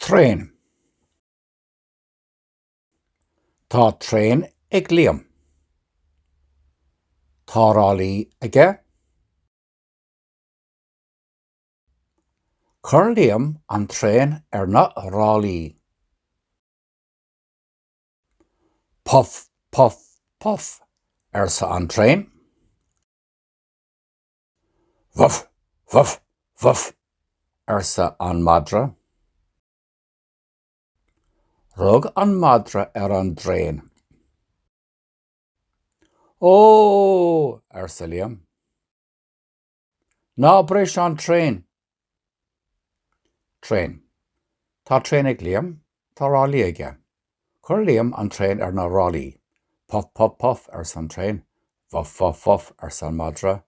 Traein. Tá traein ag Liam. Tá ráillí aige. Chuir Liam an traein ar na ráillí. Puf, puf, puf, arsa an traein. Wuf, wuf, wuf, arsa an madra. Rug an madra ar an dtraein. Ó! arsa Liam. Ná bris an traein! Traein. Tá traein ag Liam. Tá ráillí aige. Chuir Liam an traein ar na ráillí. Puf, puf, puf, arsa an traein. Wuf, wuf, wuf, arsa an madra.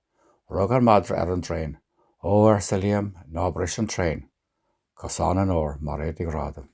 Rug an madra ar an dtraein. Ó, arsa Liam, ná bris an traein. Cosán an Óir, Mairéad Ní Ghráda.